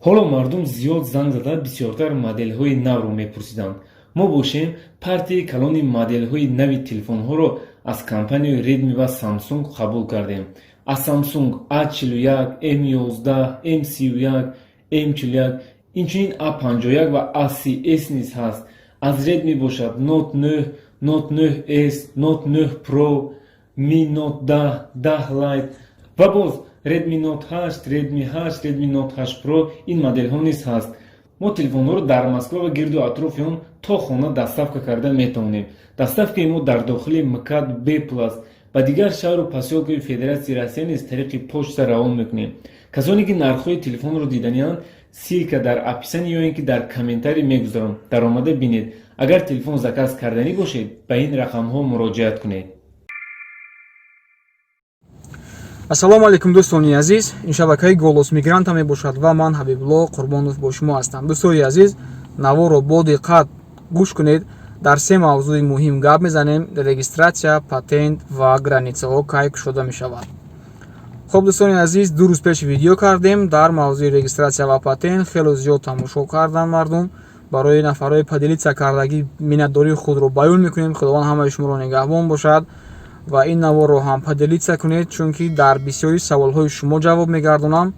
Ҳоло мардум зиёд занг зада, бисёртар моделҳои навро мепурсиданд. Мо бошем, партияи калони моделҳои нави телефонҳоро аз компанияи Redmi ва Samsung қабул кардем. Аз Samsung A41, M11, M31, M41, инчунин A51 ва A30s низ ҳаст. Аз Redmi бошад, Note 9, Note 9s, Note 9 Pro, Mi Note 10, 10 Lite ва боз Redmi Note 8, Redmi 8, Redmi Note 8 Pro, ин моделҳо низ ҳаст. Мо телефонҳоро дар Москва ва гирду атрофи он то хона доставка карда метавонем. Доставкаи мо дар дохили МКАД бепул аст. Ба дигар шаҳру посёлкаи Федератсияи Россия низ тариқи почта равон мекунем. Касоне ки нархҳои телефонро диданианд, ссылка дар описание ё ин ки дар комментарий мегузорам, даромада бинед. Агар телефон заказ карданӣ бошед, ба ин рақамҳо муроҷиат кунед. Ассалому алайкум, дӯстони азиз! Ин шабакаи «Голос мигранта» мебошад ва ман, Ҳабибулло Қурбонов, бо шумо ҳастам. Дӯстони азиз, наворро бо диққат гӯш кунед. Дар се мавзӯи муҳим гап мезанем: регистрация, патент ва границаҳо кай кушода мешавад. Хуб, дӯстони азиз, 2 рӯз пеш видео кардем дар мавзӯи регистрация ва патент. Хело зиёд тамошо карданд мардум. Барои нафарҳои поделиться кардагӣ миннатдории худро баён мекунем. Худованд ҳамаи шуморо нигаҳбон бошад ва ин наворро ҳам поделиться кунед, чунки дар бисёри саволҳои шумо ҷавоб мегардонам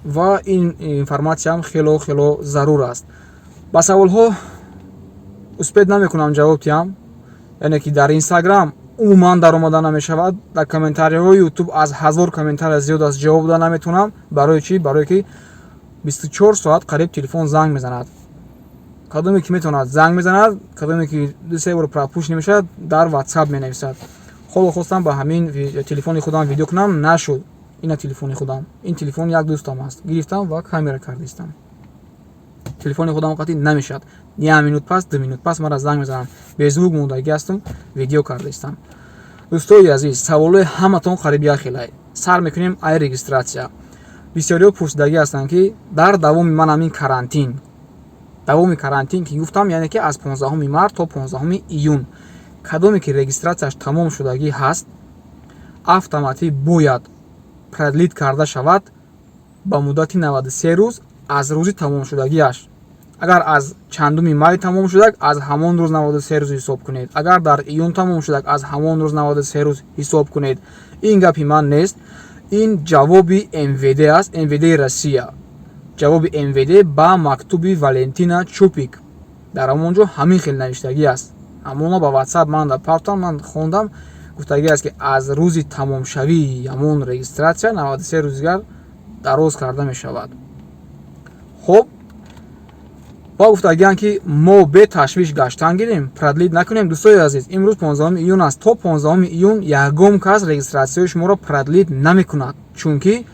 ва ин информатсияам хело хело зарур аст. Ба саволҳо успеть намекунам ҷавоб диҳам, яъне ки дар Инстаграм умуман даромада намешавад. Дар комментарияҳои Ютуб аз 1000 комментария зиёд аст, ҷавоб дода наметавонам. Барои чӣ? Барое ки 24 соат қариб телефон занг мезанад. Кадоме ки метавонад, занг мезанад, кадоме ки ду-се бор пропущенный мешавад, дар Ватсап менависад. Ҳоло хостам ба ҳамин телефони худам видео кунам, нашуд. Ина телефони худам, ин телефон як дӯстам аст, гирифтам ва камера кардистам. Телефони худам қатъи намешавад. Як минут пас, 2 минут пас мара занг мезанам, беззвук мондагӣ ҳастам, видео кардаистам. Дӯстои азиз, саволҳои ҳаматон қариб як хелай. Сар мекунем ай регистрация. Бисёриҳо пурсидагӣ ҳастанд, ки дар давоми ман ҳамин карантин, давоми карантин ки гуфтам, яъне ки аз 15 март то 15 июн, кадоме ки регистрацияш тамом шудагӣ ҳаст, автоматӣ бояд продлить карда шавад ба муддати 93 рӯз аз рӯзи тамомшудагиаш. Агар аз чандуми май тамом шудак, аз ҳамон рӯз 93 рӯз ҳисоб кунед. Агар дар июн тамом шудак, аз ҳамон рӯз 93 рӯз ҳисоб кунед. Ин гапи ман нест, ин ҷавоби МВД аст, МВДи Россия, ҷавоби МВД ба мактуби Валентина Чупик. Дар ҳамон ҷо ҳамин хел навиштагӣ аст. Ҳамона ба Ватсап ман дар партам, ман хондам. Гуфтагӣ аст, ки аз рӯзи тамомшавии ҳамон регистрация 93 рӯз дигар дароз карда мешавад. Хуб, ва гуфтагианд, ки мо беташвиш гаштан гирем, продлить накунем. Дӯстои азиз, имрӯз 15 июн аст. То 15 июн ягон кас регистрацияи шуморо продлить намекунад, чунки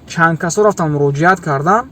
чанд касо рафтан, муроҷиат карданд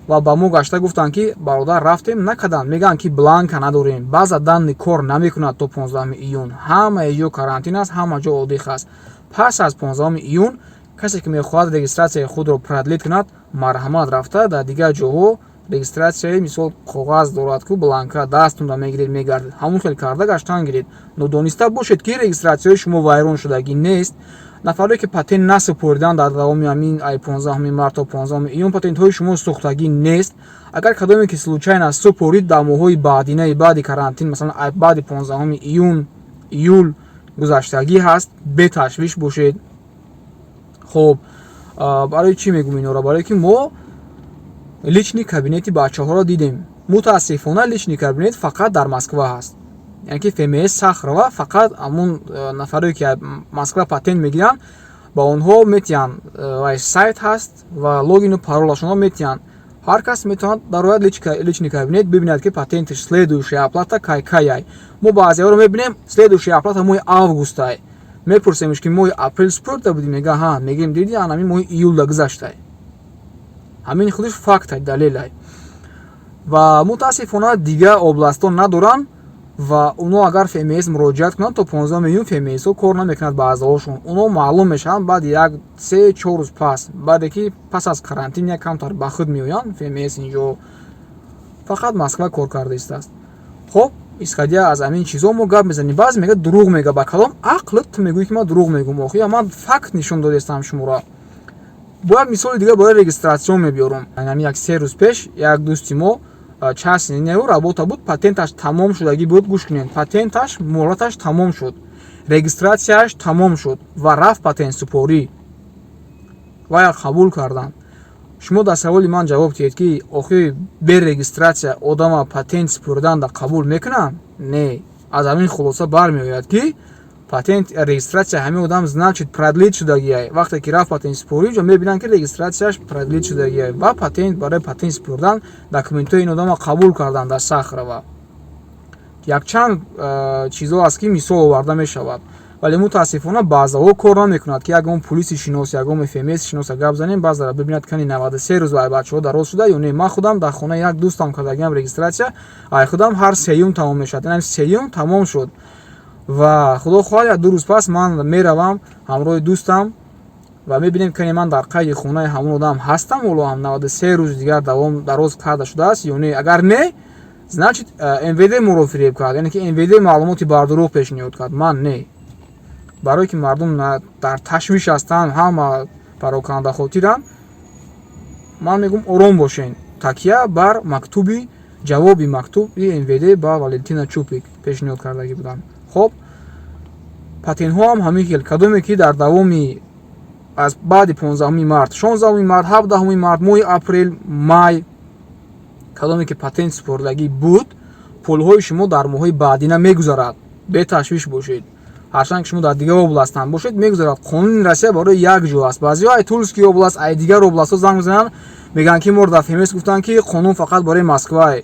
ва ба мо гашта гуфтанд, ки бародар, рафтем, накарданд. Мегӯянд, ки бланка надорем, база данных кор намекунад. То 15 июн ҳамаи ҷо карантин аст, ҳама ҷо отдых аст. Пас аз 15 июн касе ки мехоҳад регистрацияи худро продлить кунад, марҳамат, рафта дар дигар ҷоҳо регистрацияи, мисол, коғаз дорад ку, бланка дастунда мегиред, мегардед, ҳамон хел карда гаштан гиред. Нодониста бошед, ки регистрацияи шумо вайрон шудагӣ нест. Нафаре ки патент насупориданд дар давоми ҳамин ай 15 март то 15 июн, патентҳои шумо сӯхтагӣ нест. Агар кадоме ки случайно супорид дар моҳҳои баъдинаи баъди карантин, масалан, баъди 15 июн, июл гузаштагӣ ҳаст, беташвиш бошед. Хуб, барои чӣ мегӯм инора? Барое ки мо личный кабинети бачаҳоро дидем. Мутаассифона, личный кабинет фақат дар Москва ҳаст, яъне ки ФМС Сахарова фақат ҳамун нафаре ки Москва патент мегиранд, ба онҳо метиҳанд. Вай сайт ҳаст ва логину паролашонро метиҳанд. Ҳар кас метавонад дарояд личный кабинет, бибинад, ки патентиш следующая оплата кай каяй. Мо баъзеҳоро мебинем, следующая оплата моҳи августай. Мепурсемш, ки моҳи апрел супурда будӣ? Мега: «Ҳа». Мегӯем: «Диди, ан ҳамин моҳи июлда гузаштай». Ҳамин худаш фактай, далелай. Ва мутаассифона, дигар областҳо надоранд ва оно агар ФМС муроҷиат кунанд, то 15 июн ФМСҳо кор намекунад баъзеҳошон. Оно маълум мешаванд баъди як 3-4 рӯз пас, баъде ки пас аз карантин як камтар ба худ меоянд. ФМС инҷо фақат Москва кор карда истааст. Хоб, исходя аз ҳамин чизҳо мо гап мезанем. Баъзе мегӯяд, дурӯғ мега. Ба калом ақлат ту мегӯӣ, ки ман дурӯғ мегӯм? Охи, ман факт нишон додаистам шуморо. Бо як мисоли дига барои регистратсион мебиёрам. Ҳамин як 3 рӯз пеш як дӯсти мо частный неу работа буд, патенташ тамом шудагӣ буд. Гӯш кунед, патенташ муҳлаташ тамом шуд, регистратсияш тамом шуд ва рафт патентсупорӣ ва як қабул карданд. Шумо дар саволи ман ҷавоб диҳед, ки охир бе регистратсия одама патент супурданда қабул мекунанд? Не. Аз ҳамин хулоса бармеояд, ки патент регистратсия ҳамин одам, значит, продлить шудагиай. Вақте ки рафт патентсупорӣ, ҷо мебинанд, ки регистратсияш продлить шудагиай ва патент барои патент супурдан документҳои ин одама қабул карданд дар Сахарова. Якчанд чизҳо аст, ки мисол оварда мешавад, вале мутаассифона баъзаҳо кор намекунад, ки ягон пулиси шинос, ягон ФМС шиноса гап занем, баъзара бибинад, кани 93 рӯз ай бачаҳо дароз шуда ё не. Ман худам дар хонаи як дӯстам кардагиам регистратсия, ай худам ҳар сеюм тамом мешавад. Инам сеюм тамом шуд ва худо хоҳад, як 2 рӯз пас ман меравам ҳамроҳи дӯстам ва мебинем, кани ман дар қайди хонаи ҳамон одам ҳастам, ҳоло ҳам 93 рӯзи дигар давом дароз карда шудааст ё не. Агар не, значит, МВД моро фиреб кард, яъне ки МВД маълумоти бардурӯғ пешниҳод кард, ман не. Барое ки мардум дар ташвиш ҳастанд, ҳама парокандахотиранд, ман мегӯм, ором бошен. Такя бар мактуби ҷавоби мактуби МВД ба Валентина Чупик пешниҳод кардагӣ буданд. Хоб, патентҳо ҳам ҳамин хел. Кадоме ки дар давоми аз баъди 15 март, 16 март, 17 март, моҳи апрел, май, кадоме ки патент супордагӣ буд, пулҳои шумо дар моҳҳои баъдина мегузарад, беташвиш бошед. Ҳарчанд ки шумо дар дигар областам бошед, мегузарад. Қонуни Россия барои як ҷо аст. Баъзеҳо ай Тульский област, ай дигар областҳо занг мезананд, мегӯянд, ки моро дар ФМС гуфтанд, ки қонун фақат барои Москвае.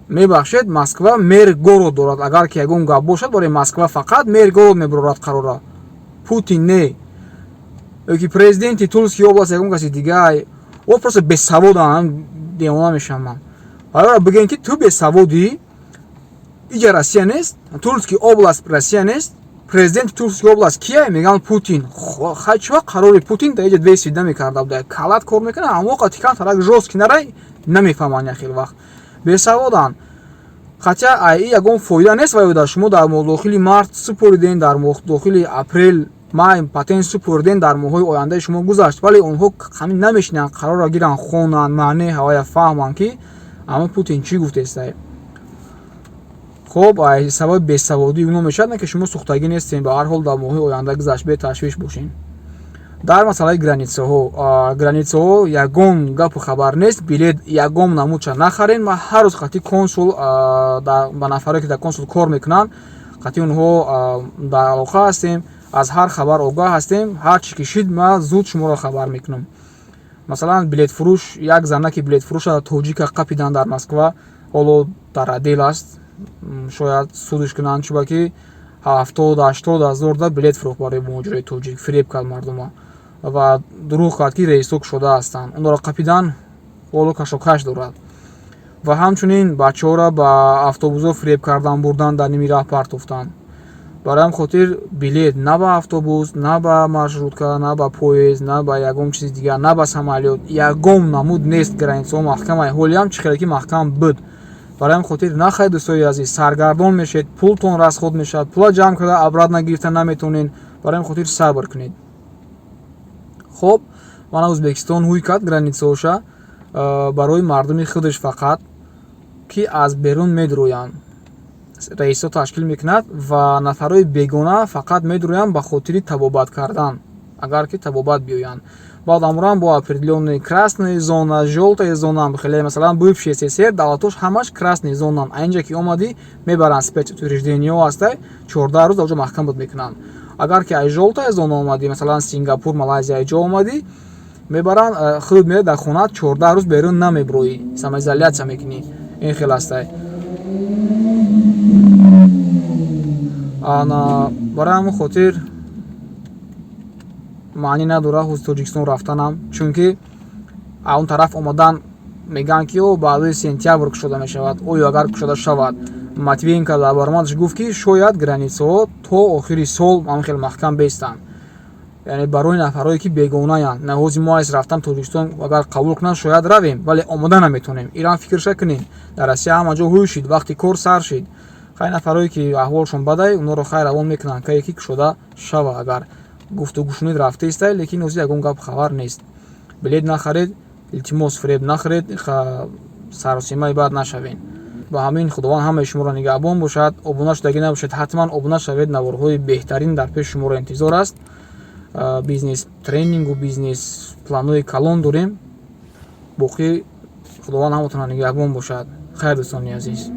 Мебахшед, Москва мэр город дорад. Агар ки ягон гап бошад барои Москва, фақат мэр город мебарорад қарора, Путин не, ё ки президенти Тульский област ягон каси дигар. О, просто бесаводанд, девона мешавам ман. Ҳаёра бигӯем, ки ту бесаводӣ. Иҷа Россия нест, Тульский област Россия нест. Президенти Тульский област кия? Мегӯянд, Путин. Хай, чӣ вақт қарори Путин дар иҷа две мекарда буда? Калат кор мекунад, ҳамоқа тикан тарак жёсткий нарай, намефаҳманд. Як хел вақт бесаводанд. Хотя ай ягон фоида нест. Ваёда шумо дар дохили март супориден, дар дохили апрел, май патент супориден, дар моҳҳои ояндаи шумо гузашт, вале онҳо ҳамин намешинанд, қарорро гиранд, хонанд, маънеи ҳавая фаҳманд, ки ама Путин чӣ гуфтестай. Хоб, ай сабаби бесаводии оно мешавад, не ки шумо сӯхтагӣ нестем. Ба ҳар ҳол дар моҳҳои оянда гузашт, беташвиш бошем. Дар масъалаи границаҳо, границаҳо ягон гапу хабар нест. Билет ягон намудча нахарен. Ман ҳар рӯз қатъи консул, ба нафаре ки дар консул кор мекунанд, қатъи онҳо дар алоқа ҳастем, аз ҳар хабар огоҳ ҳастем. Ҳар чӣ ки шид, ман зуд шуморо хабар мекунам. Масалан, билетфурӯш, як занаки билетфурӯша тоҷика қапидан дар Москва, ҳоло дар отдел аст, шояд судш кунанд, чуба ки 70-80 ҳазор да билет фурӯхт барои муҳоҷирои тоҷик, фиреб кард мардума ва дурӯғ кард, ки рейсҳо кушода ҳастанд. Онро қапидан, ҳоло кашокаш дорад. Ва ҳамчунин бачаҳоро ба автобусҳо фиреб кардан, бурдан, дар ними раҳ партофтанд. Барои ҳам хотир билет на ба автобус, на ба маршрутка, на ба поезд, на ба ягон чизи дигар, на ба самолёт, ягон намуд нест. Границаҳо маҳкамай, ҳолиам чӣ хеле ки маҳкам буд. Барои ҳам хотир нахайд, дӯстои азиз, саргардон мешед, пултон расход мешавад, пула ҷамъ карда обратно гирифта наметонед. Барои ҳам хотир сабр кунед. Хоб, мана Ӯзбекистон ҳуй кард границаҳоша барои мардуми худаш фақат, ки аз берун медурӯянд, рейсҳо ташкил мекунад ва нафарҳои бегона фақат медурӯянд ба хотири табобат кардан, агар ки табобат биёянд. Баъд амран бо определённый красная зона, жёлтая зона, хеле, масалан, бывший СССР давлатош ҳамаш красный зонан. А инҷа ки омадӣ, мебаранд, спецучреждениҳо ҳастай, 14 рӯз даоҷо маҳкам буд мекунанд. Агар ки аз жёлтая зона омадӣ, масалан, Сингапур, Малайзия ҷо омадӣ, мебаранд, худ меояд дар хона, 14 рӯз берун намеброӣ, самоизоляция мекунӣ. Ин хел ҳастай. Ана барои ҳамин хотир маънӣ надорад ҳуз Тоҷикистон рафтанам, чунки он тараф омадан мегӯянд, ки о баъдои сентябр кушода мешавад. Оё агар кушода шавад? Матвиенко дар баромадаш гуфт, ки шояд границаҳо то охири сол ҳамин хел маҳкам бестанд, яъне барои нафарҳое ки бегонаянд. Наҳози мо айс рафтан Тоҷикистон, агар қабул кунанд, шояд равем, вале омода наметонем. Ирам фикрша кунем, дар Россия ҳама ҷо ҳуй шид, вақти кор сар шид. Хай, нафарҳое ки аҳволшон бадай, онҳоро хай равон мекунанд, кае ки кушода шава агар. Гуфтугӯшунид рафта истай, лекин ҳозир ягон гап хабар нест. Билет нахаред, илтимос, фиреб нахӯред, саросимаи бад нашавед. Ба ҳамин Худованд ҳамаи шуморо нигаҳбон бошад. Обуна шудагӣ набошед, ҳатман обуна шавед. Наворҳои беҳтарин дар пеши шуморо интизор аст. Бизнес тренингу бизнес планҳои калон дорем. Боқӣ Худованд ҳаматонро нигаҳбон бошад. Хайр, дӯстони азиз.